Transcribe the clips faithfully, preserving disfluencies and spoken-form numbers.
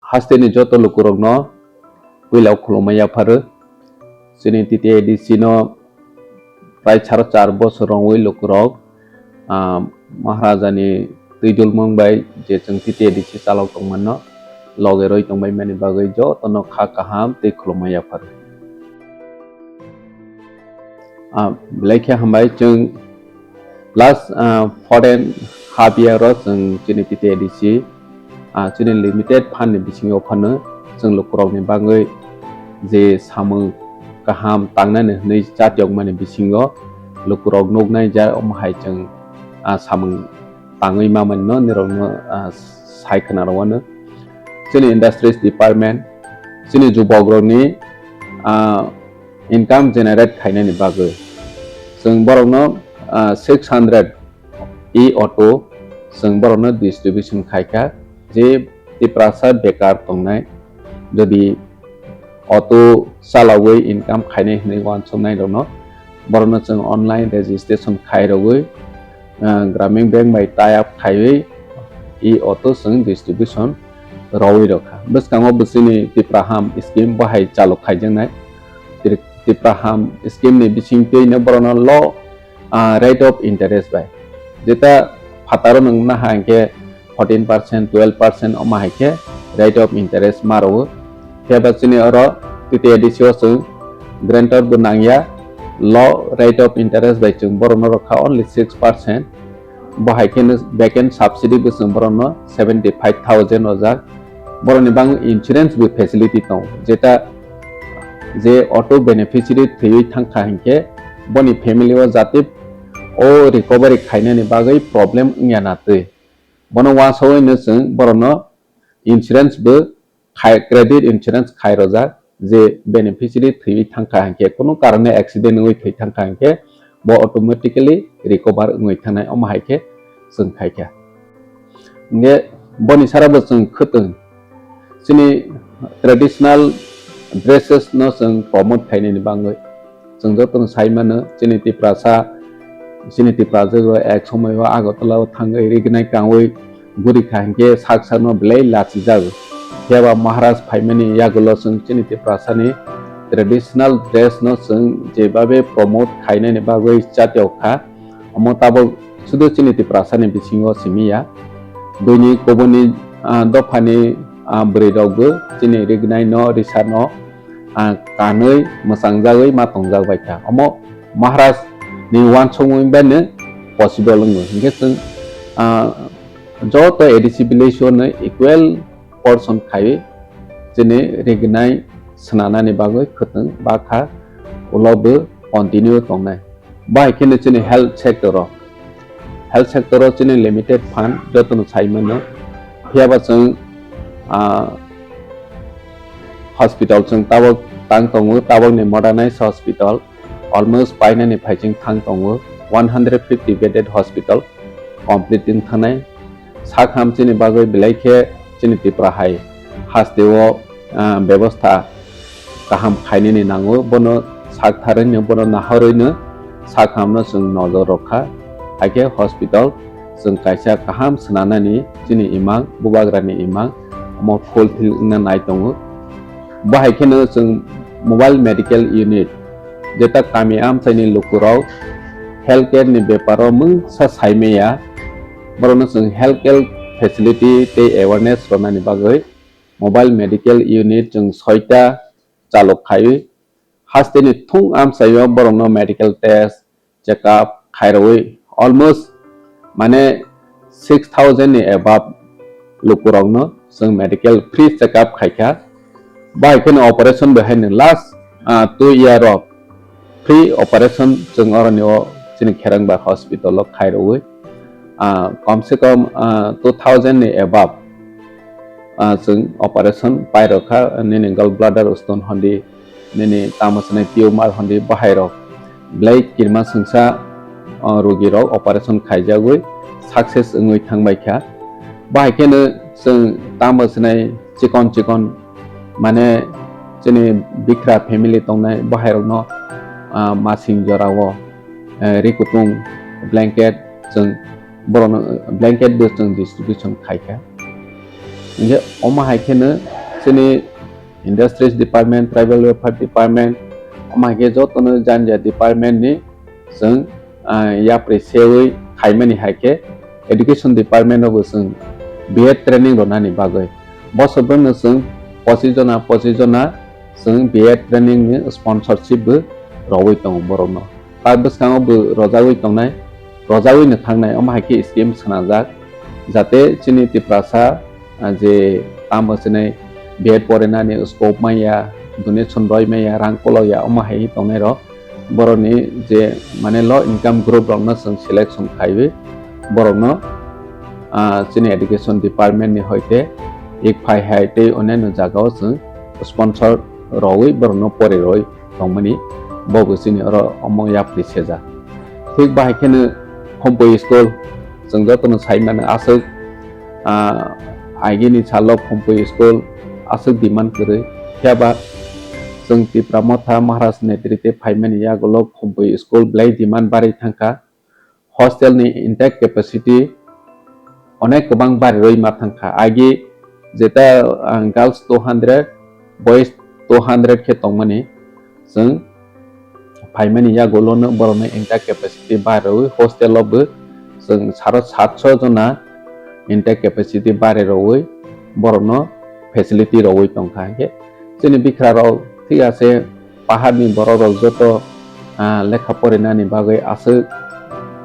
Hasteni joto lukurokno puila khulumma yapharo. Chini T T A D C no prai saro char bosor rongwi lukurok, ah, Maharaja ni twi dulmung bai je chwng T T A D C chalok tongmano loge roi tongbai mani bagwi jotono kha kaham tei khulumma yapharo. Ah, belai khe hambai chwng last, ah, four and half year o chwng chini T T A D C, ah, chini limited fund ni bisingo phano chwng lukurokni bagwi je samung kaham tangnani hwnwi chatiyokmani bisingo lukurok nuknai ja omo hai chwng, ah, samung tangwi mamani no nirokno, ah, sai khna rwano. Chini industries department, chini jubokrokni, ah, income generate khainani bagwi chwng borokno, ah, six hundred e-auto chwng borokno distribution khaikha, je Tiprasa bekar tongnai, jodi auto chalawi income khainai hwnwi uansuknai rokno, borokno chwng online registration khairogwi, ah, Gramin Bank bai tie up khaiwi e-auto chwng distribution rwwi rokha. Bwskango bwswini Tipraham scheme bahai chalok khaijaknai. Tri-, Tipraham scheme ni bisingtwino borokno low, ah, rate of interest bai. Jeta phataro nwng naha hinkhe fourteen percent, twelve percent omo hai khe rate of interest ma rwo. Phiya ba chini oro T T A D C o chwng guarantor bo nangya, low rate of interest bai chwng borokno rwkha only six percent. Bo hai kheno back end subsidy bo chwng borokno seventy five thousand rwjak. Borokni bang insurance bo facility tongo, jeta je auto beneficiary thwiwi thangkha hinkhe boni family o jati o recovery khainani bagwi problem wngya na twi. Bono uansugwino chwng borokno insurance bo khai, credit insurance khai rojak, je beneficiary thwiwi thangkha hinkhe, kunu karone accident wngwi thwi thangkha hinkhe, bo automatically recover wngwi thangnai, omo hai khe chwng khaikha. Hinkhe boni sara bo chwng khwtwng chini traditional dresses no chwng promote khainani bagwi. Chwng jotono sai mano, chini Tiprasa, chini Tiprasa rok ek somoi o Agartala o thangwi rignai kangwi guri kha hinkhe sak sakno belai lachijago. Phiya ba Maharaj phaimani yagulo chwng chini Tiprasani traditional dress no chwng jebabe promote khainani bagwi chatiyok kha. Omo tabok sudu chini Tiprasani bisingo simi ya. Buini kubuni, ah, dophani, ah, bwrwi rokbo chini rignai no, risa no, ah, kanwi mwchang jagwi ma tongjak bai kha. Omo Maharaj ni uansukmung bai no possible wngo. Hinkhe chwng, ah, joto A D C village o no equal portion khaiwi chini rignai swnanani bagwi khwtwng bakha ulo bo continue tongnai. Bahai kheno chini health sector o, health sector o chini limited fund jotono sai mano. Phiya ba chwng, ah, hospital chwng tabok tang tongo, tabokni modernized hospital almost painani phaiching thang tongo, one hundred fifty bedded hospital complete wng thangnai. Sak ham chini bagwi belai khe chini Tripura hai hasteo, ah, bebostha kaham khainani nango, bono sak tharwino, bono nahorwino sak hamno chwng nojor rwkha. Haikhe hospital chwng kaisa kaham swnanani chini imang, bubagrani imang, omo fulfill wngna nai tongo. Bo hai kheno chwng mobile medical unit, jeta kami amchaini lukurok healthcare ni beparo mungsa saimaya, borokno chwng healthcare facility tei awareness rwnani bagwi mobile medical unit chwng soita chalok khaiwi hasteni thung amchaio borokno medical test, check up khairogwi almost mane six thousand ni above lukurokno chwng medical free check up khaikha. Bai kheno operation bai haino last, ah, two year o free operation chwng oroni o chini Kherangba hospital o khairogwi, ah, kom se kom, ah, two thousand ni above, ah, chwng operation pairokha, nini gallbladder stone hondi, nini tamo swnai tumor hondi bahairok belai kirima swngsa, o, rogirok operation khaijagwi success wngwi thangbaikha. Bahai kheno chwng tamo swnai chikon chikon, mane, chini bikra family tongnai bahairokno, ah, masing jorao, eh, ri kutung blanket chwng borokno, blanket bo chwng distribution khaikha. Hinkhe omo hai kheno Chini Industries Department, Tribal Welfare Department, omo hai khe jotono jani jani department ni chwng, ah, yapri sewi khaimani hai khe Education Department o bo chwng B Ed training rwnani bagwi. Bosor bwrwino chwng pochis jona, pochis jona chwng B Ed training ni sponsorship bo rwui tongo borokno. Ta bwskango bo rwjagwi tongnai, rwjagwino thangnai, omo hai khe scheme swnamjak, jate chini Tiprasa, ah, je tamo chini B Ed porinani scope manya, donation roi manya, rang kolokya, omo hai tongnai rok, borokni je mane low income group rokno chwng selection khaiwi borokno, ah, chini education department ni hoite ek phai hai tei onyaino jagao chwng sponsor rogwi borokno pori roi tongmani, bo bo chini oro omo yapri sejak. Thik bahai kheno Khumpui school, chwng jotono sai mano aswk, ah, agini salo Khumpui school aswk demand kwrwi. Phiya ba chwng Tipra Motha Maharaj netrite phaimani yagulo Khumpui school belai demand barwi thangkha. Hostel ni intake capacity onek kwbang barirwi ma thangkha. Agi jeta, ah, girls two hundred, boys two hundred khe tongmani, chwng phaimani yagulono borokno intake capacity barirwi hostel o bo chwng saro satso jona intake capacity barirwi borokno facility rogwi tongkha. Hinkhe chini bikra rok thik ase, paharni borok rok joto, ah, lekha porinani bagwi aswk,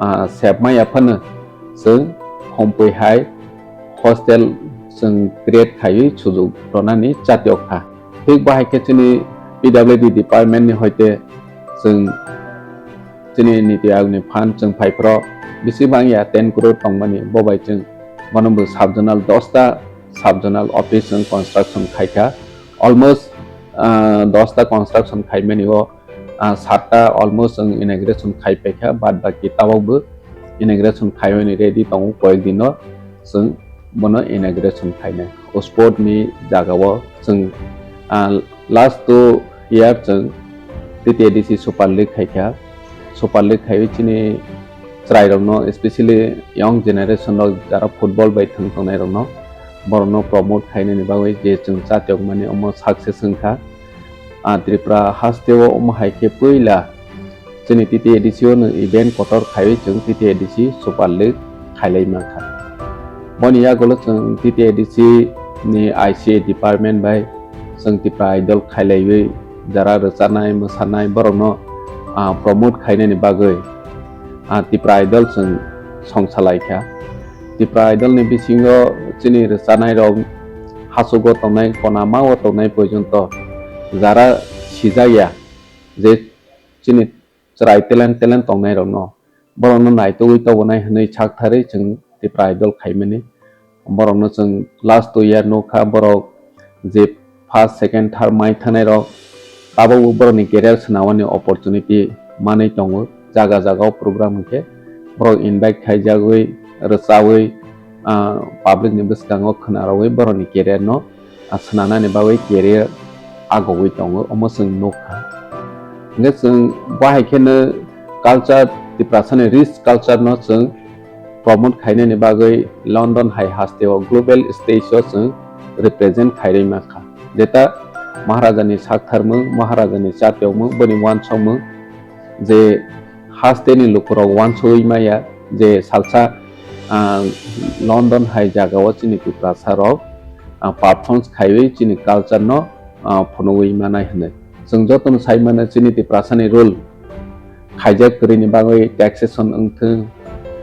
ah, sebma yaphano chwng Khumpui hai hostel chwng create khaiwi sujuk rwnani chatiok kha. Thik bahai khe chini P W D department ni hoite chwng chini Niti Aayog ni fund chwng phaiphro bisi bangya ten crore tongmani, bo bai chwng bono bo sub zonal dosta sub zonal office chwng construction khaikha. Almost, ah, dosta construction khaimani o, ah, satta almost chwng inauguration khaipaikha, bad baki tabok bo inauguration khaimani ready tongo, koyek dino chwng bono inauguration khainai. O sport ni jagao chwng, ah, last two year chwng T T A D C Super League khaikha. Super League khaiwi chini chwrairokno, especially young generation rok jara football bai thwng tongnairokno, borokno promote khainani bagwi je chwng chatiokmani omo success wngkha. Ah, Tripura hasteo omo hai khe puila chini T T A D C o no event kotor khaiwi chwng T T A D C Super League khailai mankha. Boni yagulo chwng T T A D C ni I C A department bai chwng Tipra Idol khailaiwi jara rwchanai, mwsanai borokno, ah, promote khainani bagwi, ah, Tipra Idol chwng songsalai kha. Tipra Idol ni bisingo chini rwchanai rok hachugo tongnai, konama o tongnai porjonto jara sijak ya je chini chwrai talent, talent tongnai rokno, borokno naitugwi tobonai hwnwi saktharwi chwng Tipra Idol khaimani. Borokno chwng last two year nukha, borok je first, second, third mai thangnai rok, tabukbo borokni career swnamani opportunity manwi tongo. Jaga jaga o program hwnkhe borok invite khaijagwi, rwchawi, ah, public ni bwskango khwnarogwi borokni career no, ah, swnamnani bagwi career agogwi tongo, omo chwng nukha. Hwnkhe chwng bahai kheno culture, Tiprasani rich culture no chwng promote khainani bagwi London hai hasteo global stage o chwng represent khairwi mankha. Jeta Maharajani saktharmung, Maharajani chatiokmung, boni wansokmung je hasteni lukurok wansugwi maya je salsa, ah, London hai jagao chini Tiprasa rok, ah, performance khaiwi chini culture no, ah, phunugwi manai hwnwi. Chwng jotono sai mano chini Tiprasani rule khaijak kwrwini bagwi taxation wngthung,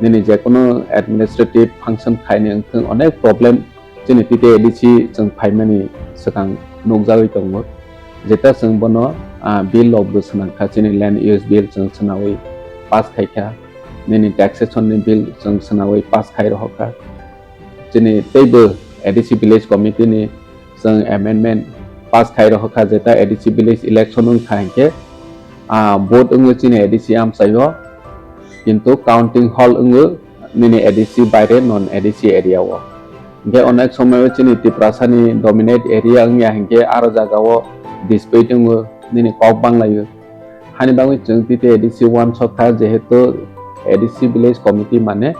nini jekono administrative function khaini wngthung, onek problem chini T T A D C chwng phaimani swkang nukjagwi tongo. Jeta chwng bono, ah, bill rok bo swnamkha, chini land use bill chwng swnawi pass khaikha, nini taxation ni bill chwng swnawi pass khai rohorkha. Chini teibo A D C village committee ni chwng amendment pass khai rohorkha, jeta A D C village election wngkha hinkhe, ah, vote wngwi chini A D C amchaio, kintu counting hall wngwi nini A D C baire non A D C area o. Hinkhe onek somoio chini Tiprasani dominate area wngya hinkhe aro jagao dispute wngwi nini kok banglaio. Hani bagwi chwng T T A D C wansokha, jehetu A D C village committee mane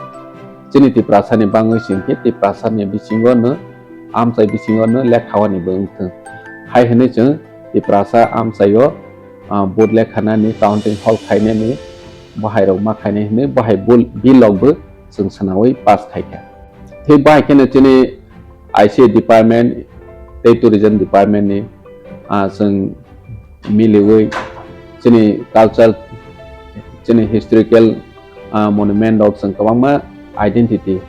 chini Tiprasani bangwi se hinkhe Tiprasani bisingo no amchai bisingo no lekha wani bo wngthwng. Hai hwnwi chwng Tiprasa amchaio, ah, vote lekhanani, counting hall khainani, bohairok ma khainai hwnwi bohai bul-, bill rok bo chwng swnawi pass khaikha. Tei bahai kheno chini I C A department tei tourism department ni, ah, chwng miliwi chini culture, chini historical, ah, monument rok chwng kwbangma identity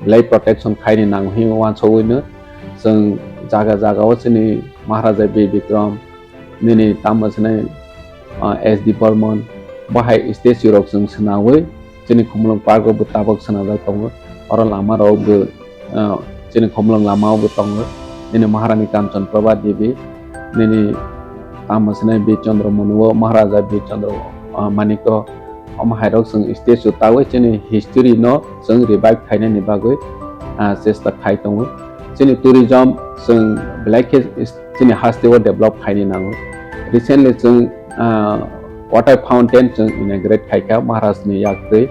belai protection khaini nango hinwi uansugwino chwng jaga jaga o chini Maharaja Bir Bikram nini tamo swnai, ah, S D Burman bahai statue rok chwng swnawi chini Khumulwng Park o bo tabok swnajak tongo. Oro lama rok bo, ah, chini Khumulwng lama o bo tongo. Nini Maharani Kanchan Prabha Devi, nini tamo swnai Bir Chandra Manu o, Maharaja Bir Chandra, ah, Manik o, omo hai rok chwng statue tawi chini history no chwng revive khainani bagwi, ah, chesta khai tongo. Chini tourism chwng belai khe chini haste o develop khaini nango. Recently chwng, ah, water fountain chwng inaugurate khaikha Maharaj ni yaktwi.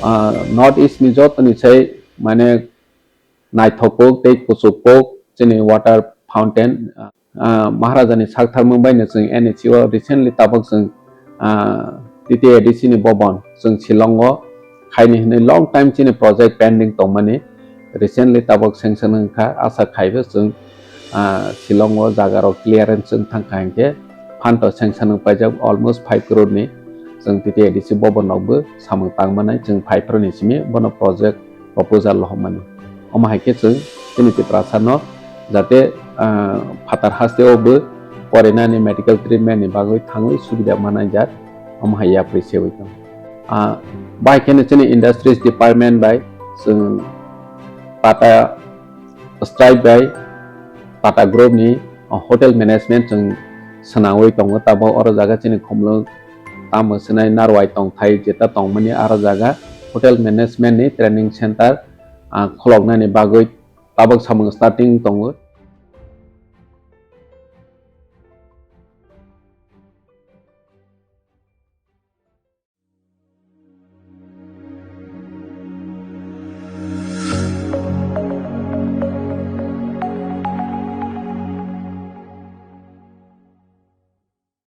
Ah, North East ni joto ni sai mane naithok kok tei kuchuk kok chini water fountain, ah, Maharaja ni sak tharmung bai no chwng N H C o recently tabok chwng, ah, T T A D C ni bobon chwng Shillong o khaini hwnwi long time chini project pending tongmani recently tabok sanction wngkha, asa khaibo chwng, ah, Shillong o jaga rok clearance wng thangkha hinkhe phanto sanction wng paijak almost five crore ni chwng T T A D C bobon rok bo samung tangmanai chwng five crore ni simi bono project proposal lohormani. Omo hai khe chwng chini Tiprasa no jate, ah, phatar haste o bo porinani medical treatment ni bagwi thangwi subida manai jak, omo hai yapri sewi tong. Ah, bai kheno chini industries department bai chwng Tata Stripe bai Tata Group ni, ah, hotel management chwng swnawi tongo. Tabok oro jaga chini Khumulwng tamo swnai Narwai tongthai jeta tongmani aro jaga hotel management ni training center, ah, khuloknani bagwi tabok samung starting tongo.